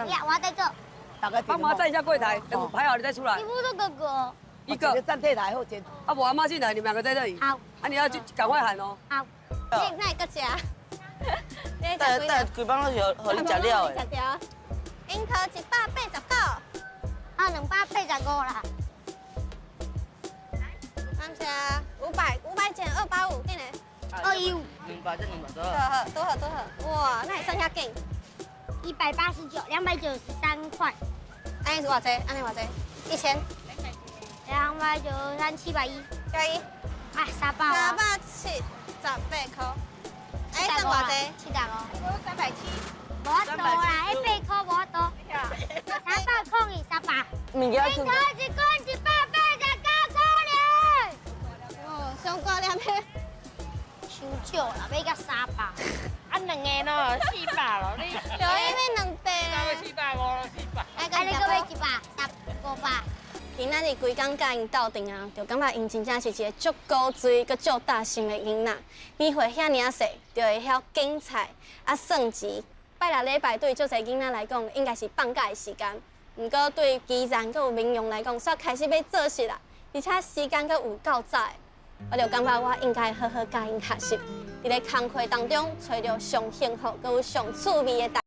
呀，我在做。大家幫忙站一下櫃台，等我排好你再出來。你不是哥哥。一個站退台後前。啊，我阿媽進來，你們兩個在這裡。好。啊，你要去趕快喊哦。好。你哪會閣食？但但規班攏是予你食了的。食掉。櫻桃189，啊，285啦。感謝。500，500減280，緊來。215。200這200多。好好，多好多好。哇，那會算遐緊？189，293塊。按呢是偌濟？按呢偌濟？1000。293，710。710。啊，300。378塊。哎，算偌濟？75。370。無法度啦，彼8塊無法度。300空二300。物件櫻桃一斤189塊爾。哦，上掛兩片。傷少啦，買到300。啊，兩个咯，400咯，你。對，買兩塊啦。450咯，400。啊，你閣買100，三500。今仔日規工佮𪜶鬥陣啊，就感覺𪜶真正是一个足古錐、閣足貼心的囡仔。年歲遐爾仔細，就會曉揀菜啊算錢。拜六禮拜對足濟囡仔來講，應該是放假的時間。毋過對基然閣有明陽來講，煞開始欲做穡啦，而且時間閣有夠早的。我就感覺我應該好好佮𪜶學習，佇咧工課當中揣著上幸福、閣有上趣味的代。